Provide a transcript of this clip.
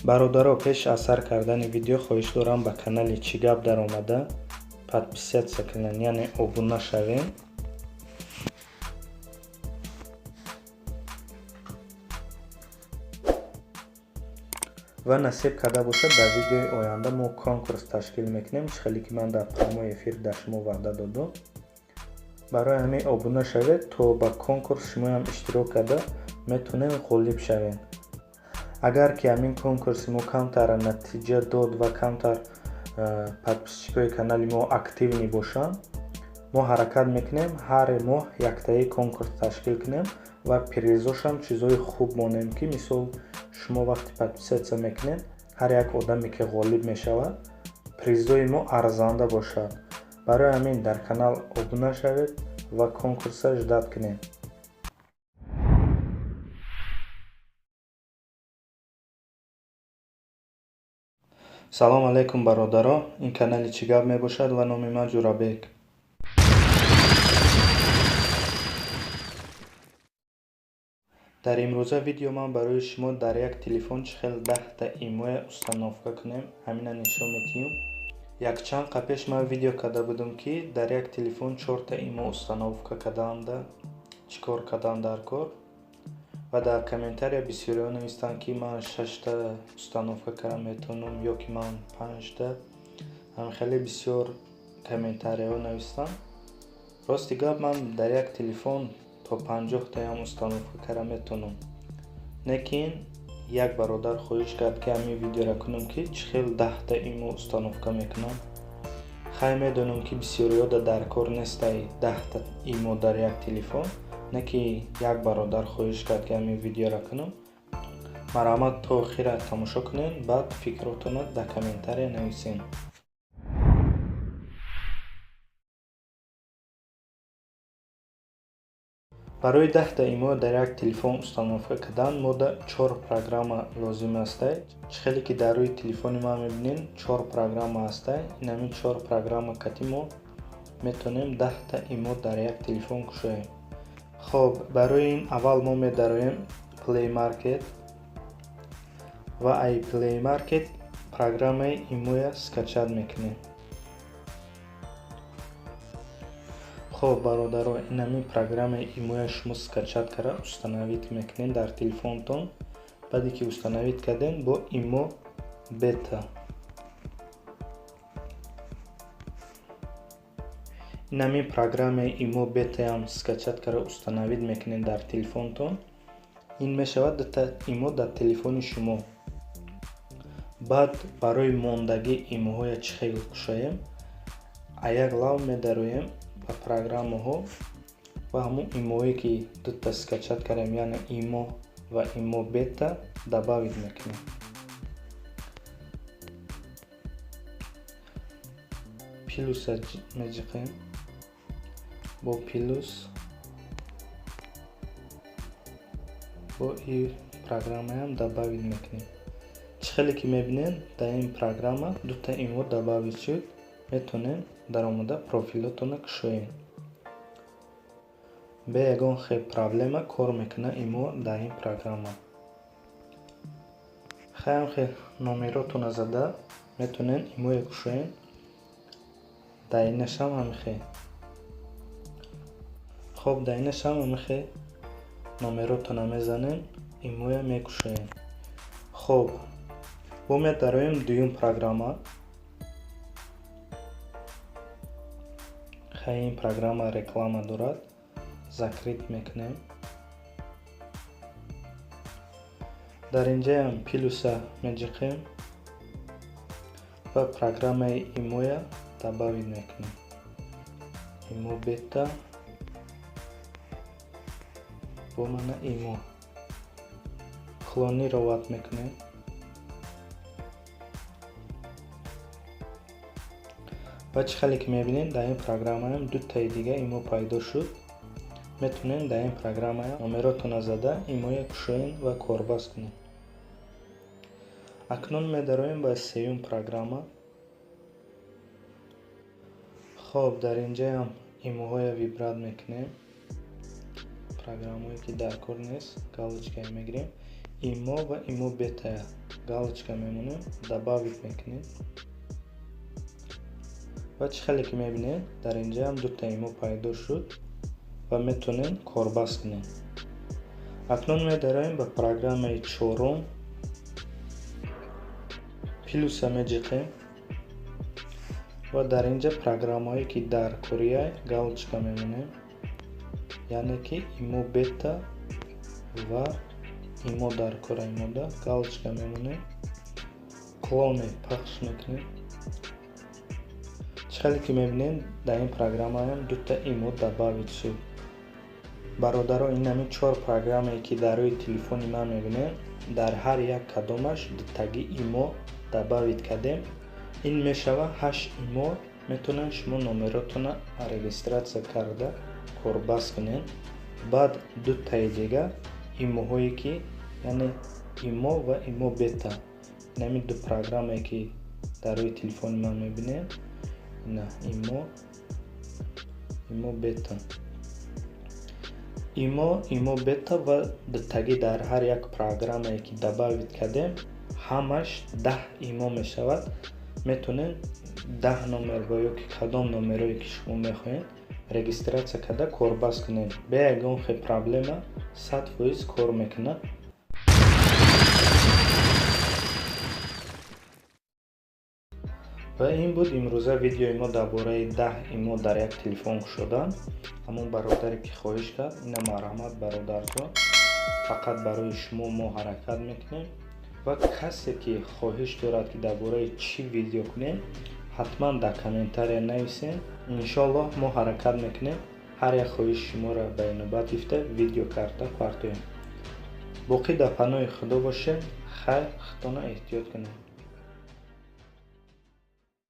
Бародаро, пеш аз сар кардани видео хоҳиш дорам, ба канали «Чӣ гап» даромада подписаться кунед, яъне обуна шавем. Ва насиб карда бошад, дар видеои оянда мо конкурс ташкил мекунем, чӣ хеле ки ман дар прямой эфир дар шумо ваъда додум. Барои ҳамин обуна шавед, то ба конкурс шумоам иштирок карда метавонед, ғолиб шавед. Агар ки ҳамин конкурси мо камтар натиҷа дод ва камтар подписчикои канали мо активный бошанд, мо ҳаракат мекунем, ҳар моҳ яктаи конкурс ташкил кунем ва призошам чизҳои хуб монем, ки мисол шумо вақте подписаться мекунед, ҳар як одаме ки ғолиб мешавад, призои мо арзанда бошад. Барои ҳамин дар канал обуна шавед ва конкурса ждать кунед. Салом алейкум, бародаро! Ин канали «Чӣ гап» мебошад ва номи ман Ҷурабек. Дар имрӯза видео ман барои шумо дар як телефон чӣ хел 10-та имоя установка кунем, ҳамина нишон медиҳем. Якчанд қа пеш ман видео карда будам, ки дар як телефон чорта имо установка карданда чӣ кор кардан дар кор, ва дар комментария бисёриҳо навистанд, ки ман шашта установка карда метавонам ё ки ман панҷта. Ҳам хеле бисёр комментарияҳо навистанд. Рости гап, ман дар як телефон то 50-таам установка карда метавонам, лекин як бародар хоҳиш кард, ки ҳамин видеоро кунам, ки чӣ хел 10-та имо установка мекунам. Хай, медонам, ки бисёриҳо дар кор нестай 10-та имо дар як телефон, не ки як бародар хоҳиш кард, ки ҳамин видеоро кунам. Марҳамат, то охира тамошо кунед, баъд фикротонро дар комментария нависед. Барои 10-та имо дар як телефон установка кардан мода чор программа лозим астай. Чӣ хеле ки дар рӯи телефони ман мебинед, чор программа ҳастай. Ин ҳамин чор программа кати мо метавонем 10-та имо дар як телефон кушоем. Хоб, барои ин аввал мо медароем Play Market ва ай Play Market программаи имоя скачать мекунем. Хоб, бародаро, ин ҳамин программаи имоя шумо скачать карда установить мекунед дар телефонтон. Баъде ки установить кардем, бо имо бета, ин ҳамин программаи имо бетаам скачать карда установить мекунед дар телефонтон. Ин мешавад дута имо дар телефони шумо. Баъд барои мондагӣ имоҳоя чӣ хел кушоем? А як лав медароем ба программаҳо ва ҳамон имоҳое ки дута скачать кардем, яъне имо ва имо бета, добавить мекунем. Плюса меҷиқем, бо плюс, бо и программаам добавить мекунем. Чӣ хеле ки мебинед, дар ин программа дута имо добавить шуд. Метавонем даромада профилотонро кушоем, бе ягон хел проблема кор мекунад имо дар ин программа. Хаям хел номеротонро зада метавонед имое кушоем. Дар инашам ҳамихел. Хоб, дар инашам ҳамихел номеротонро мезанем, имоя мекушоем. Хоб, бо медароем дуюм программа. Хай, ин программа реклама дорад, закрыть мекунем. Дар инҷаам плюса меҷиқем ва программаи имоя добавить мекунем, имо бета бо мана имо клонировать мекунем. Ва чӣ хеле ки мебинед, дар ин программаам дутаи дига имо пайдо шуд. Метавонед дар ин программа номеротонро зада имоя кушоед ва корбаст кунед. Акнун медароем ба сеюм программа. Хоб, дар инҷаам имоҳоя выбрать мекунем, программое ки дар кор нест, галочкае мегирем, имо ва имо бетая галочка мемонем, добавить мекунем ва чӣ хеле ки мебинед, дар инҷаам дута имо пайдо шуд ва метавонем корбаст кунем. Акнун медароем ба программаи чорум, плюса меҷиқем ва дар инҷа программаҳое ки дар кория галочка мемонем, яъне ки имо бета ва имо дар кора имода галочка мемонем, клоне пахш мекунем. Чӣ хеле ки мебинем, дар ин программаам дута имо добавить шуд. Бародаро, ин ҳамин чор программае ки дар рӯи телефони ман мебинем, дар ҳар як кадомаш дутаги имо добавить кардем. Ин мешавад ҳашт имо. Метавонед шумо номеротонро регистрация карда корбаст кунед. Баъд дутаи дига имоҳое ки, яъне имо ва имо бета, ин ҳамин ду программае ки дар рӯи телефони ман мебинем, ина имо, имо бета, имо, имо бета ва дутагӣ дар ҳар як программае ки добавить кардем, ҳамаш 10 имо мешавад. Метавонед 10 номер ва ё ки кадом номерое ки шумо мехоҳед регистрация карда корбаст кунед. Бе ягон хел проблема 100% кор мекунад. Ва ин буд имрӯза видеои мо дар бораи 10 имо дар як телефон кушодан. Ҳамон бародаре ки хоҳиш кард, ина марҳамат, бародарҷон, фақат барои шумо мо ҳаракат мекунем ва касе ки хоҳиш дорад ки дар бораи чӣ видео кунем, ҳатман дар комментария нависем. Иншоаллоҳ мо ҳаракат мекунем ҳар як хоҳиши шуморо ба инобат гирифта видео карда партоем. Боқӣ дар паноҳи Худо бошед. Хайр, худтонро эҳтиёт кунед.